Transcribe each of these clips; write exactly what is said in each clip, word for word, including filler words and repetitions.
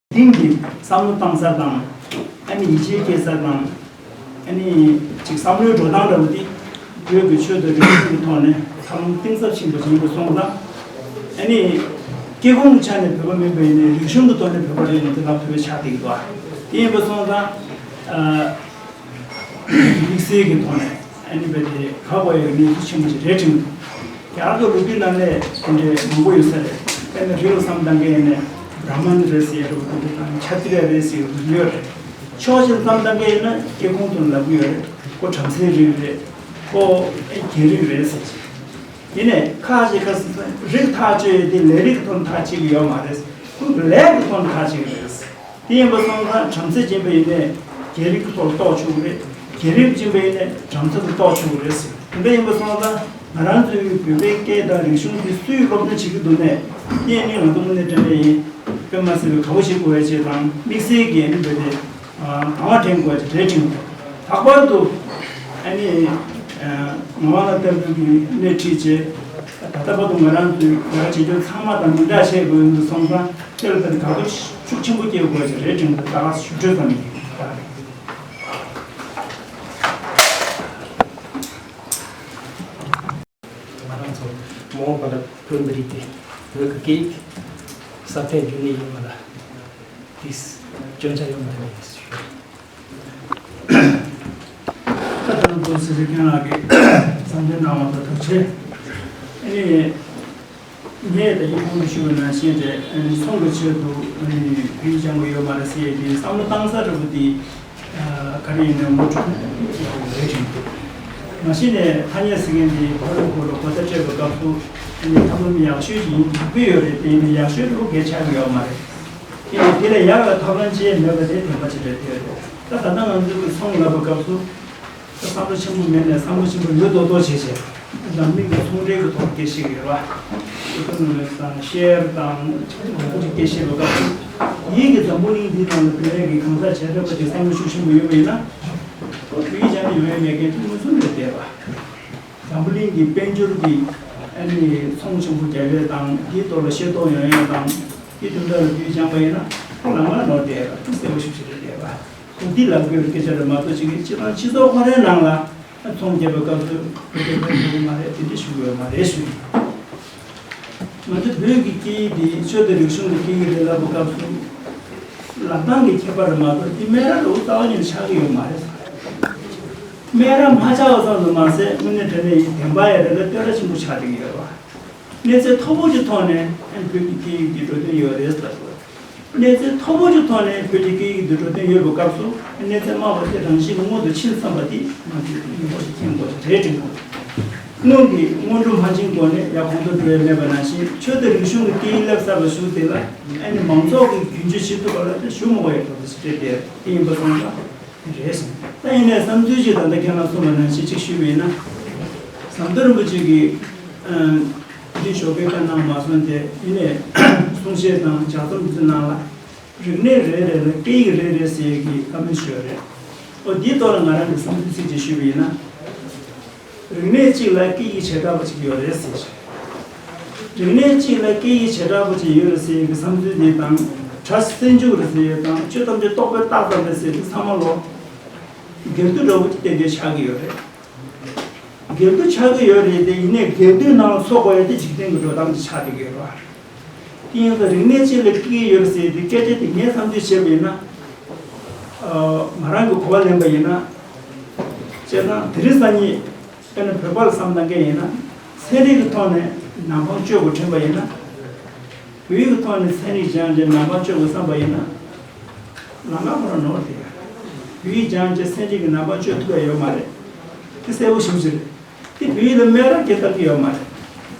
གཏིང་གི་བསམ་བློ་བཏང་ས་དང་། ཨ་ནི་ཡིད་ཆེས་སྐྱེ་ས་དང་། ཨ་ནི་ཅིག་བསམ་བློའི་འགྲོ་སྟངས་འདྲ་བོ་དེ་བོད་ཀྱི་ཆོས་དང་རིག་གཞུང་གི་ཐོག་ནས་འཚར་ལོངས་གཏིང་ཟབ་ཕྱིན་པ་ཞིག་ཡིན་པ་སོང་ཙང་། ཨ་ནི་སྐྱེ་ཁུངས་ཀྱི་ཆ་ནས་བོད་པ་མིན་པ་ཡིན་ནའི་རིག་གཞུང་གི་ཐོག་ནས་བོད་པ་རེད་ལབ་ཐུབ་པ་ཆགས་བསྡད་ཀྱི་འདུག་དེ་ཡིན་པ་སོང་ཙང་། ཨ། དམིགས་བསལ་གྱི་ཐོག་ནས་ཨ་ནི་རྦད་དེ་དགའ་དགོས་ཡག་གནས་ཚུལ་ཆེན་པོ་ཞིག་རེད་དྲན་འདུག་རྒྱ་གར་གྱི་ལོ་རྒྱུས་ནང་ལ་དེ་འདྲའི་མང་པོ་ཡོད་ས་རེད། དཔེར་ན་རིགས་ལ་བསམ་བཏང་མཁན་ཡིན་ན་བྲ་མ་ན་རེད་ཟེར་ཡག་འདྲ་བོ་དེ་འདྲ་དང་ཆ་ཏི་ར་རེད་ཟེར་ཡག་འདྲ་བོ་ཡོད་རེད། ཕྱོགས་གཅིག་ལ་བསམ་བཏང་མཁན་ཡིན་ན་སྐྱེ་ཁུངས་ཐོག་ནས་ལབ་ཀྱི་ཡོད་རེད། ཁོ་བྲམ་ཟེའི་རིགས་རེད། ཁོ་རྒྱལ་རིགས་རེད་ཟེར་གྱི། ཡིན་ནའི་ཁ་ཅིག་ཁ་སང་རིགས་ཐག་གཅོད་ཡག་དེ་ལས་རིགས་ཀྱི་ཐོག་ནས་ཐག་གཅོད་ཀྱི་ཡོད་མ་རེད། ཁོ་ལས་ཀྱི་ཐོག་ནས་ཐག་གཅོད་ཀྱི་རེད། དེ་ཡིན་པ་སོང་ཙང་བྲམ་ཟེ་ཡིན་པ་ཡིན་ནའི་རྒྱལ་རིགས་ཀྱི་ཐོག་ལ་གཏོགས་ཆོག་གི་རེད། རྒྱལ་རིགས་ཡིན་པ་ཡིན་ནའི་བྲམ་ཟེ་ལ་གཏོགས་ཆོག་གི་རེད་ཟེར། དེ་འདྲ་ཡིན་པ་སོང་ཙང་ང་རང་ཚོའི་བོད་པའི་སྐད་དང་རིག་གཞུང་དེ་སུས་སློབ་སྦྱོང་བྱེད་ཀྱི་འདུག་ནས། དེ་ནི་ང་ཚོ་དངོས་གནས་དྲང་གནས་ཡིན། དཔེ་མ་སྲིད་པའི་དགའ་པོ་བྱེད་དགོས་ཡག་ཅིག་དང་དམིགས་བསལ་གྱི་ཨ་ནི་བོད་དེ་དང་བ་དྲན་དགོས་ཡག་ཅིག་རེད་དྲན་འདུག་ལྷག་པར་དུ་ཨ་ནི་ངག་དབང་རྣམ་ཐར་པའི་གི་སྣེ་ཁྲིད་བྱས། ད་ལྟ་བར་དུ་ང་རང་ཚོའི་ལས་ཀ་བྱེད་ཕྱོགས་ཚང་མ་དང་མི་འདྲ་བྱེད་དགོས་ཡོང་དུ་སོང་ཙང་དེ་ལ་ད་དགའ་པོ་ཤུགས་ཆེན་པོ་སྐྱེ་དགོས་ཀྱི་རེད་དྲན་འདུག་ད་ག་ཞུ་འཕྲོས་ཙམ་ཡིན། ང་རང་ཚོ་མ་འོངས་པ་ལ་བོད་མི་རིགས་དེ་བོད་ཀྱི་སྐད་ཡིག་སྲ་བརྟན་རྒྱུན་གནས་ཡོང་བ་ལ་དེས་སྐྱོན་ཆ་ཡོང་མ་ཐུབ་པ་ཡིན་ཞུ། ད་ལྟ་ཚོ་སྲིད་སྤྱི་ཁྱེད་རང་གིས་གསུང་བཤད་གནང་བ་དང་ཐུགས་རྗེ་ཆེ། ཨ་ནི་ངས་ད་ཡིན་ཁོང་དུ་ཞུ་བའི་ནང་བཞིན་རེད། ཨ་ནི་ཚོང་གི་ཆེད་དུ་ཨ་ནི་བོད་ཡིག་སྦྱང་དགོས་ཡོད་མ་རེད་ཟེར་ཡས་དེ་བསམ་བློ་བཏང་ས་འདྲ་པོ་དེ་ག་རེ་ཡིན་ནའི་ངོ་སྤྲོད་ཡག་པོ་རེད་དྲན་འདུག་མ་གཞི་ནས་ཐ་སྙད་ཟེར་མཁན་དེ་ཕ་རོལ་པོ་ལ་གོ་བརྡ་སྤྲད་པའི་སྐབས་སུ་ཨ་ནི་ཐབས་ལམ་ཡག་ཤོས་ཤིག་ཡིན་ཡག་གི་ཡོད་རེད། དེ་ཡིན་ནའི་ཡག་ཤོས་འདྲ་པོ་གས་ཆགས་ཀྱི་ཡོད་མ་རེད། དེ་ནས་དེ་ལས་ཡག་ལ་ཐབས་ལམ་ཅི་ཡང་མེད་པ་དེ་བདེན་པ་ཅིག་རེད་དེ། ད་ད་ལྟ་ང་ཚོས་ཀྱི་ཚོང་ལབ་པའི་སྐབས་སུ་ད་བསམ་བློ་ཆེན་པོ་མེད་ནས་བསམ་བློ་ཆེན་པོ་ཡོད་མདོག་མདོག་བྱས་བྱས་ད་མིག་གི་ཚོང་འབྲེལ་གྱི་ཐོག་སྐད་ཆ་བཤད་ཀྱི་ཡོད་པ། ཨི་ཀོ་ནོ་མིག་དང་ཤེར་དང་གོང་བུ་གྱི་སྐད་ཆ་བཤད་པའི་སྐབས་སུ་ཡིད་ཀྱི་འཛམ་བུ་གླིང་འདི་ནང་ལ་བོད་ཡིག་གི་གང་ཟག་བྱེ་བྲག་པ་ཅིག་བསམ་བློ་ཤུགས་ཆེན་པོ་ཡོད་པ་ཡིན་ན་ཁོ་བོད་ཡིག་སྦྱང་ནས་ཡོང་ཡ་མེད་མཁན་དེ་མངོན་སུམ་རེད་བསྡད་པ། འཛམ་བུ་གླིང་གི་དཔལ་འབྱོར་གྱི་ཨ་ནི་ཚོང་ཆེན་པོ་རྒྱག་ཡས་དང་དེའི་ཐོག་ལ་ཤེས་རྟོགས་ཡོང་ཡས་དང་དེ་དོན་དག་ལ་བོད་ཡིག་སྦྱངས་པ་ཡིན་ན་ཁོ་ལམ་ཁ་ནོར་བསྡད་ཡོད་པ་དེ་གསལ་པོ་ཞིག་ཞིག་རེད་བསྡད་པ། ཁོ་འདི་ལབ་དགོས་པའི་སྐད་ཆ་རེད་མ་གཏོགས་ཅིག་གིས་སྤྱི་བཏང་སྤྱི་ཚོགས་ཁོ་རའི་ནང་ལ་ཚོང་རྒྱག་པའི་སྐབས་སུ་བོད་སྐད་ཕན་ཐོགས་ཀྱི་མ་རེད་དེ་འདྲ་ཞུ་དགོས་མ་རེད་ཞུ་ཡིན། ང་ཚོ་བོད་ཀྱི་སྐད་ཡིག་འདི་ཆོས་དང་རིག་གཞུང་གི་སྐད་ཡིག་རེད་ལབ་པའི་སྐབས་སུ་ལབ་སྟངས་ཀྱི་ཁྱད་པར་རེད་མ་གཏོགས་འདི་སྨད་ར་ལོ་རྩ་བ་ཉིད་ནས་ཆགས་ཀྱི་ཡོད་མ་རེད། སྨད་ར་མ་ཆགས་པ་ཙམ་དུ་མ་ཟད་དངོས་གནས་དྲང་གནས་ཡིན་བདེན་པ་ཡང་རེད་ལ་བསྟོད་ར་ཆེན་པོ་ཆགས་བསྡད་ཀྱི་ཡོད་རེད་བ། གནས་ཚད་མཐོ་པོ་ཅིག་ཐོག་ནས་ཨ་ནི་བོད་ཀྱི་སྐད་ཡིག་འདི་འགྲོ་དོན་ཡོད་རེད་ལབ་དགོས། གནས་ཚད་མཐོ་པོ་ཅིག་ཐོག་ནས་བོད་ཀྱི་སྐད་ཡིག་འདི་འགྲོ་དོན་ཡོད་པའི་སྐབས་སུ་གནས་ཚད་དམའ་བ་དེ་རང་བཞིན་གྱི་སྔོན་དུ་ཕྱིན་ཚར་བ་དེ་ང་ཚོས་སྙིང་པོ་ཞིག་མཁྱེན་དགོས་རེད་དྲན་དགོས། སྔོན་གྱི་སྔོན་འགྲོ་མ་ཕྱིན་གོང་ནས་ཡར་གོང་དུ་འགྲོ་ཡ་མེད་པ་ནང་བཞིན་ཆོས་དང་རིག་གཞུང་གི་སྐད་ཡིག་སླེབས་ཚར་བའི་གཞུག་དེ་ལ་ཨ་ནི་མང་ཚོགས་ཀྱི་རྒྱུན་སྤྱོད་བྱེད་ཐུབ་པ་ལ་དེ་ཞུ་མི་དགོས་ཡ་གྲུབ་འབྲས་ཞིག་སྤྲད་དེ་དེ་ཡིན་པ་སོང་ཙང་རེད་སོང་། ད་ཡིན་ནའི་བསམ་ཚུལ་ཅིག་ད་ལྟ་ཁྱེད་རང་གསུངས་པ་ནང་བཞིན་ཅིག་ཞུས་པ་ཡིན་ན། ཟམ་གདོང་རིན་པོ་ཆེ་གིས་འདི་ཞོགས་ཀའི་བཀའ་གནང་མ་སོང་སྟེ་ཡིན་ནའི་གསུང་བཤད་དང་ལྗགས་རྩོམ་དེ་ཚོའི་ནང་ལ་རིག་གནས་རེ་རེ་ལ་སྐད་ཡིག་རེ་རེ་ཟེར་གྱི་བཀའ་མོལ་ཞུས་ཡོད་རེད། ཨོ་འདིའི་ཐོག་ལ་ང་རང་གི་བསམ་ཚུལ་ཚིག་གཅིག་ཞུས་པ་ཡིན་ན། རིག་གནས་གཅིག་ལ་སྐད་ཡིག་བྱེ་བྲག་པ་གཅིག་ཡོད་རེད་ཟེར། རིག་གནས་གཅིག་ལ་སྐད་ཡིག་བྱེ་བྲག་པ་གཅིག་ཡོད་རེད་ཟེར་གྱི་བསམ་ཚུལ་འདི་དང་གྲྭ་སེལ་འཇུག་རེད་ཟེར་ཡོད་དང་ཆོས་ཐམས་ཅད་རྟོགས་པས་རྟགས་ཙམ་རེད་ཟེར་གྱི་ཚང་མ་ལོ། འགལ་འདུ་འདྲ་བོ་ཅིག་ཏན་ཏན་ཆགས་ཀྱི་ཡོད་རེད། འགལ་འདུ་ཆགས་ཀྱི་ཡོད་རེད་དེ་ཡིན་ནའི་འགལ་འདུའི་ནང་ལ་འཚོ་དགོས་ཡ་དེ་འཇིག་རྟེན་གྱི་འགྲོ་སྟངས་ཅིག་ཆགས་བསྡད་ཀྱི་ཡོད་རེད་བ། དེ་ཡིན་ཙང་རིག་གནས་གཅིག་ལ་སྐད་ཡིག་ཡོད་ཟེར་དེ་སྐད་ཆ་དེ་ངས་བསམ་ཚུལ་བྱས་པ་ཡིན་ན། ང་རང་གི་གོ་བ་ལེན་པ་ཡིན་ན། བྱས་ཙང་དེ་རིང་སང་ཉིན་དཔེར་ན་བོད་པ་ལ་བསམ་བཏང་མཁན་ཡིན་ན་ཚན་རིག་གི་ཐོག་ནས་ནང་པ་གཅོད་དགོས་དྲན་པ་ཡིན་ན། བོད་ཡིག་གི་ཐོག་ནས་ཚན་རིག་སྦྱངས་རྗེས་ནང་པ་གཅོད་དགོས་བསམ་པ་ཡིན་ན། ལམ་ཁ་ཁོ་རང་ནོར་དེ། བོད་ཡིག་སྦྱངས་རྗེས་ཚན་རིག་གི་ནང་པ་གཅོད་ཐུབ་ཡ་ཡོད་མ་རེད། དེ་གསལ་པོ་ཞེ་པོ་ཅིག་རེད། དེ་བོད་ཡིག་ལ་སྨད་ར་སྐྱེ་ཐབས་ཀྱི་ཡོད་མ་རེད།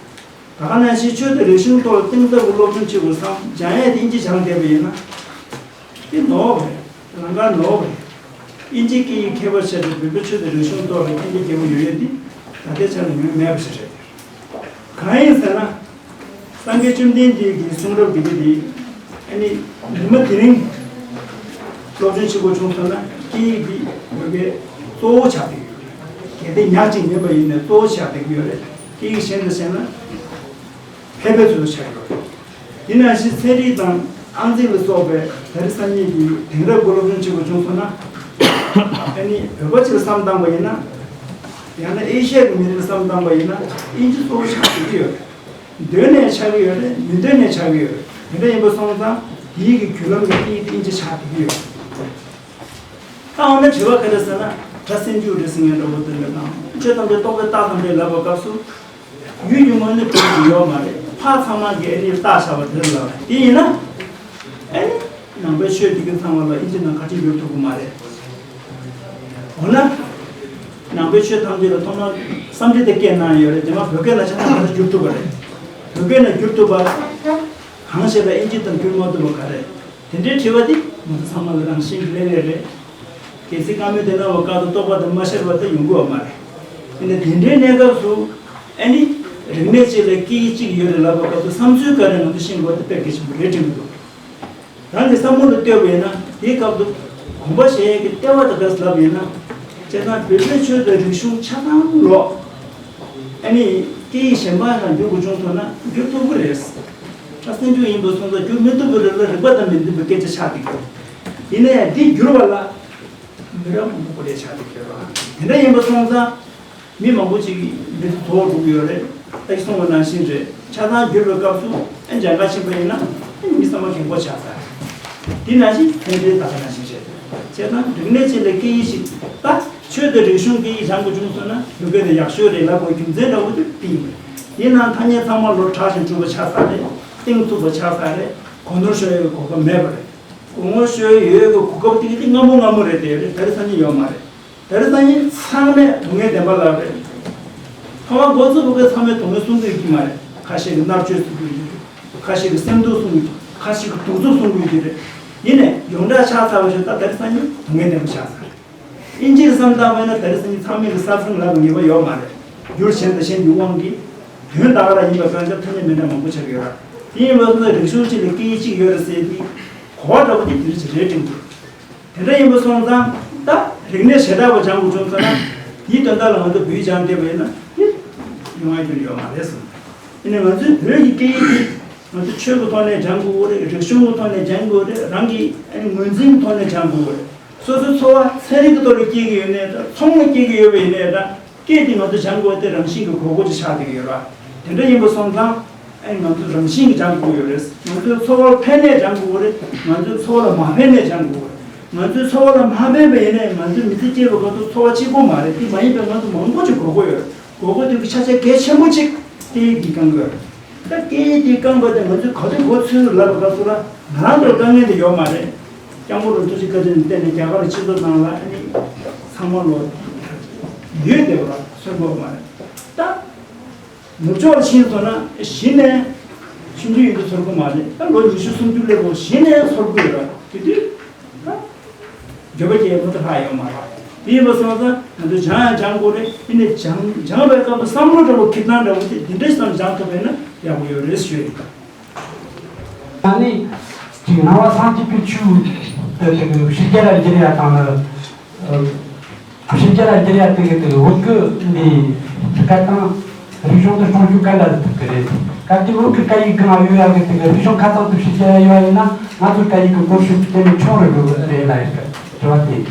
ད་ག་ནང་བཞིན་ཆོས་དང་རིག་གཞུང་ཐོག་ལ་གཏིང་ཟབ་ཀྱི་སློབ་སྦྱོང་བྱེད་དགོས་བསམ་སྦྱང་ཡས་དེ་ཨིན་ཇི་སྦྱངས་བསྡད་པ་ཡིན་ན། དེ་ནོར་བ་རེད། ལམ་ཁ་ནོར་བ་རེད། ཨིན་ཇིའི་སྐད་ཡིག་མཁས་པ་བྱས་ཏེ་བོད་པའི་ཆོས་དང་རིག་གཞུང་ཐོག་ལ་མཁྱེན་རྒྱ་རྒྱས་པོ་ཡོད་ཡོད་འདི་ད་ལྟའི་ཆ་ནས་ཡོད་མེད་པ་ཞིག་རེད། གང་ཡིན་ཟེར་ན། སངས་རྒྱས་བཅོམ་ལྡན་འདས་ཀྱི་གསུང་རབ་འདི་ག་འདི་ཨ་ནི་ཉི་མ་དེ་རིང་སློབ་སྦྱོང་བྱེད་དགོས་བྱུང་སོང་ན་སྐད་ཡིག་འདི་བོད་པའི་གཙོ་བོ་ཆགས་བསྡད་ཡོད་རེད། གལ་ཏེ་ཉག་གཅིག་མིན་པ་ཡིན་ན་གཙོ་བོ་ཆགས་བསྡད་ཀྱི་ཡོད་རེད། སྐད་ཡིག་གཞན་དང་བཤད་ན་ཕལ་པའི་ཚོད་དུ་ཆགས་ཡོད་རེད། དེ་ནང་བཞིན་ཚན་རིག་དང་ ཨང་རྩིས་ལ་སོགས་པའི་ད་རེས་སང་ཉིན་གྱི་དེང་རབས་སྐོར་སློབ་སྦྱོང་བྱེད་དགོས་བྱུང་སོང་ན། ཨ་ནི་བོད་པ་ཅིག་ལ་བསམ་བཏང་པ་ཡིན་ན། ཡང་ན་ཨེ་ཤི་ཡ་གི་མི་རིགས་ལ་བསམ་བཏང་པ་ཡིན་ན། དབྱིན་ཇི་གཙོ་བོ་ཆགས་བསྡད་ཀྱི་ཡོད་རེད། འདོད་ནས་ཆགས་ཀྱི་ཡོད་རེད། མི་འདོད་ནས་ཆགས་ཀྱི་ཡོད་རེད། དེ་འདྲ་ཡིན་པ་སོང་ཙང་དེའི་གི་བརྒྱུད་ལམ་གྱི་དབྱིན་ཇི་ཆགས་བསྡད་ཀྱི་ཡོད་རེད། ད་འོ་ན་དྲི་བ་ག་རེ་ཟེར་ན། སྒྲ་སེམས་འཇུག་རེད་ཟེར་མཁན་འདྲ་བོ་དེ་འདྲ་དང་། ཆོས་ཐམས་ཅད་རྟོག་པས་བཏགས་ཙམ་རེད་ལབ་པའི་སྐབས་སུ། ཡུལ་གྱི་ངོས་ནས་གྲུབ་ཀྱི་ཡོད་མ་རེད། ཕར་ཚང་མ་གིས་ཨ་ནི་བཏགས་བཞག་པ་དེ་ལབ་པ་དེ་ཡིན་ན། ཨ་ནི་ནང་པའི་ཆོས་དེ་གི་ཚང་མ་ལ་དབྱིན་ཇི་ནང་ག་ཅིག་བསྒྱུར་ཐུབ་ཀྱི་མ་རེད། འོ་ན། ནང་པའི་ཆོས་ཐམས་ཅད་ལ་ཐོག་མར་སཾ་སྐྲྀ་ཏ་སྐད་གནང་ཡོད་རེད། དེ་མ་བོད་སྐད་ནང་ཆ་ཚང་ག་རེ་བསྒྱུར་ཐུབ་པ་རེད། བོད་སྐད་ནང་བསྒྱུར་ཐུབ་པ། གང་ཞིག་ལ་དབྱིན་ཇི་ནང་བསྒྱུར་མ་ཐུབ་པ་ག་རེ། དེ་འདྲའི་དྲི་བ་འདི་ང་ཚོ་ཚང་མ་ལ་རང་བཞིན་གྱི་སླེབས་ཡས་རེད། གལ་སྲིད་བཀའ་མོལ་དེ་གནང་བའི་སྐབས་སུ་རྟོགས་པ་དེ་མ་ཤར་བ་དེ་ཡོང་གི་ཡོད་མ་རེད། དེ་ནས་དེ་འདྲའི་གནས་སྐབས་སུ་ཨ་ནི་རིག་གནས་གཅིག་ལ་སྐད་ཡིག་གཅིག་ཡོད་རེད་ལབ་པའི་སྐབས་སུ་བསམ་ཚུལ་ག་རེ་ང་ཚོ་ཤེས་དགོས་དེ་དཔེ་གལ་ཆེན་པོ་རེད་དྲན་གྱི་འདུག་རང་གི་བསམ་བློ་ལ་ལྟོས་པ་ཡིན་ན་དེའི་སྐབས་སུ་དགོངས་པ་བཞེས་ཡས་ཀྱི་ལྟེ་བ་དེ་ག་རེ་ལབ་ཡིན་ན། བྱས་ཙང་བོད་པའི་ཆོས་དང་རིག་གཞུང་ཆ་ཚང་ལོག་ཨ་ནི་སྐད་ཡིག་གཞན་པ་ལ་བསྒྱུར་དགོས་བྱུང་སོང་ན་བསྒྱུར་ཐུབ་ཀྱི་རེད། སྒྲ་སེམས་འཇུག་ཡིན་པ་སོང་ཙང་བསྒྱུར་མི་ཐུབ་པ་རེད་ལ་རིགས་པ་དང་མི་མཐུན་པའི་སྐད་ཆ་ཆགས་བསྡད་ཀྱི་ཡོད། ཡིན་ན་ཡང་འདི་བསྒྱུར་བ་ལ་མི་རབས་མང་པོ་སྐུ་ལས་ཆགས་བསྡད་ཀྱི་ཡོད་རེད། དེ་འདྲ་ཡིན་པ་སོང་ཙང་མི་མང་པོ་ཅིག་མི་ཚེ་རྫོགས་འགྲོ་གི་ཡོད་རེད། ད་གིན་གསུངས་པ་ནང་བཞིན་རེད། ཆ་ཚང་བསྒྱུར་བའི་སྐབས་སུ་ཨ་ནི་འཇམ་དཀར་ཕྱིན་པ་ཡིན་ན་ཨ་ནི་མི་ཚང་མ་རྒན་གོག་ཆགས་ཚར་རེད། དེ་ནང་བཞིན་ཕན་བདེའི་ད་ག་ནང་བཞིན་རེད། བྱས་ཙང་རིག་གནས་ཅན་ལ་སྐད་ཡིག་ཞིག་ད། ཆོས་དང་རིག་གཞུང་སྐད་ཡིག་སྦྱང་དགོས་བྱུང་སོང་ན་བོད་སྐད་དེ་ཡག་ཤོས་རེད་ལབ་དགོས་རྒྱུ་མཚན་འདྲ་བོ་དེ་དེ་ཡིན། དེའི་ནང་ཐ་སྙད་ཚང་མ་ལོ་དྲག་ཞིང་གྲུབ་པ་ཆགས་ཚར་རེད། གཏིང་ཚུགས་པ་ཆགས་ཚར་རེད། གོ་ནོར་ཤོར་ཡོད་གོ་སྐབས་མེད་པ་རེད། གོ་ནོར་ཤོར་ཡོད་གོ་སྐབས་དེ་གི་དེ་སྔ་མོ་སྔ་མོ་རེད་དེ་རེད། ད་རེས་སང་ཉིན་ཡོད་མ་རེད། ད་རེས་སང་ཉིན་ཚང་མས་སྡུག་བསྔལ་བདེན་པ་ལབ་རེད། ཐོག་མར་འགོ་བཙུགས་པ་གི་ཚང་མས་སྡུག་བསྔལ་གསུང་གི་ཡོད་ཀྱི་མ་རེད། ཁ་ཤས་ཀྱིས་མནར་གཅོད་གསུང་གི་ཡོད་ཀྱི་རེད། ཁ་ཤས་ཀྱིས་སེམས་སྡུག་གསུང་གི་ཡོད་ཀྱི་རེད། ཁ་ཤས་ཀྱིས་གདུག་རྩུབ་གསུང་གི་ཡོད་ཀྱི་རེད། ཡིན་ནས་ཡོངས་གྲགས་ཆགས་ཚར་བ་ཞིག་ད་ད་རེས་སང་ཉིན་སྡུག་བསྔལ་བདེན་པ་ཆགས་ཚར་རེད། དབྱིན་ཇིར་བསམ་བཏང་བས་ན་ད་རེས་སང་ཉིན་ཚང་མས་ཀྱི་གསར་སེམས་ལབ་པའི་ངེས་པ་ཡོད་མ་རེད། འགྱུར་གཞན་དང་གཞན་གྱི་དབང་གིས་དོན་ད་ག་རང་ཡིན་པ་གང་ཆགས་ཐ་སྙད་མི་འདྲ་མང་པོ་ཆགས་ཡོད་ར། དེ་ཡིན་པ་སོང་ཙང་རིག་གཞུང་གཅིག་ལ་སྐད་ཡིག་གཅིག་ཡོད་རེད་ཟེར་དེ་གོ་བ་འདྲ་པོ་དེ་དེ་རིགས་ཅིག་རེད་དྲན་གྱི། དེ་འདྲ་ཡིན་པ་སོང་ཙང་ད་རིག་གནས་ཞེ་དྲག་པ་སྦྱང་དགོས་བྱུང་ཙང་ན་དེའི་དོན་དག་ལ་ང་ཚོ་བོད་ཡིག་སྦྱང་བསྡད་པ་ཡིན་ན་དེ་ཡོང་ཡ་རྒྱུ་ཡོད་མ་རེད་གསུངས། ཡིན་ནའི་ང་ཚོའི་བོད་ཀྱི་སྐད་ཡིག་དེ་ང་ཚོ་ཆོས་ཀྱི་ཐོག་ནས་སྦྱང་དགོས་རེད། རིག་གཞུང་གི་ཐོག་ནས་སྦྱང་དགོས་རེད། རང་གི་ཨ་ནི་ངོས་འཛིན་གྱི་ཐོག་ནས་སྦྱང་དགོས་རེད། སོ་སོའི་འཚོ་བ་ཚན་རིག་གི་ཐོག་ལ་སྐྱེལ་གྱི་ཡོད་ནའི་འདྲ། ཚོང་ལ་སྐྱེལ་གྱི་ཡོད་པ་ཡིན་ནའི་འདྲ། སྐད་དེ་ང་ཚོ་སྦྱང་དགོས་དེ་རང་བཞིན་གྱི་དགོས་མཁོ་ཅིག་ཆགས་བསྡད་ཀྱི་ཡོད་ར། དེ་འདྲ་ཡིན་པ་སོང་ཙང་ཨ་ནི་ང་ཚོ་རང་བཞིན་གྱིས་སྦྱང་དགོས་ཡོད་རེད། ང་ཚོའི་འཚོ་བར་ཕན་ནའི་སྦྱང་དགོས་རེད། ང་ཚོའི་འཚོ་བ་ལ་མ་ཕན་ནའི་སྦྱང་དགོས་རེད། ང་ཚོའི་འཚོ་བ་ལ་མ་ཕན་པ་ཡིན་ནའི་ང་ཚོའི་མི་ཚེ་སྐྱེལ་བའི་སྐབས་སུ་འཚོ་བ་གཅིག་པོ་མ་རེད། དེ་མ་ཡིན་པའི་ང་ཚོ་མང་པོ་ཅིག་དགོས་མཁོ་ཡོད་རེད། དགོས་མཁོ་དེ་གི་ཆ་ཤས་གལ་ཆེན་པོ་གཅིག་སྐད་ཡིག་འདི་སྐྱོང་དགོས་རེད། ད་སྐད་ཡིག་འདི་སྐྱོང་པ་དེ་ང་ཚོས་ག་དུས་འགོ་ཚུགས་ལབ་པའི་སྐབས་སུ་ལ་ང་རང་ཚོར་དཀའ་ངལ་དེ་ཡོད་མ་རེད། སྐྱབས་མགོན་རིན་པོ་ཆེ་བཀའ་དྲིན་ལ་བརྟེན་ནས་རྒྱ་གར་གྱི་སྤྱི་ཚོགས་ནང་ལ་ཨ་ནི་ཚང་མ་ལོ་ཡོད་བསྡད་པ་ལ་སོན་པོ་མ་རེད། ད་ནུབ་ཕྱོགས་ལ་ཕྱིན་སོང་ན་གཞི་ནས་ཆུང་ཆུང་ཡིན་དུས་ཚོར་གི་མ་རེད། ད་ལོ་ཉི་ཤུ་སུམ་ཅུ་སླེབས་པ་གཞི་ནས་ཚོར་གི་ཡོད་རེད། དེ་དུས་ད། འགྱོད་པ་སྐྱེ་མུ་མཐུད་ལྷག་ཡོང་མ་རེད། དེ་ཡིན་པ་སོང་ཙང་ང་ཚོ་སྦྱང་ཡང་སྦྱང་དགོས་རེད། ཡིན་ནའི་སྦྱང་སྦྱང་བའི་སྐབས་སུ་བསམ་བློ་འདྲ་བོ་འཁྱེར་སྟངས་འདྲ་བོ་དེ་འདི་འདྲ་ཞིག་ཙམ་སྦྱང་ཐུབ་པ་ཡིན་ན་ཡག་པོ་ཡོད་རེད་ཞུ་ཡིན། ད་ནི་ཅིག་ནང་པ་སངས་རྒྱས་པའི་ཆོས་དེ་དེ་གི་ཕྱི་རྒྱལ་ལ་འགྱུར་ཡ་དང་། ཕྱི་རྒྱལ་ལ་འགྱུར་ཡ་དེ་གི་དེ་བོད་ཀྱི་འདི་སྐད་དང་རིག་གཞུང་དེ་སྲུང་སྐྱོབ་ག་འདྲ་ཐུབ་ཀྱི་རེད། གལ་ཏེ་བོད་ཀྱི་སྐད་ཡིག་སྒང་ཡོད་ཡ་གི་དེ་གི་རིག་གཞུང་ཁ་ཚང་དུ་ཕྱི་རྒྱལ་ཡོད་ཡ་ཡིན་ན་ང་ཚོའི་སྐད་ཡིག་གི་གོ་ཤུགས་དེ་ནས་ཆུང་རུ་འགྲོ་གི་རེད་ལ་ཡིན་པའི་དྲི་བ་དེ་ཡིན།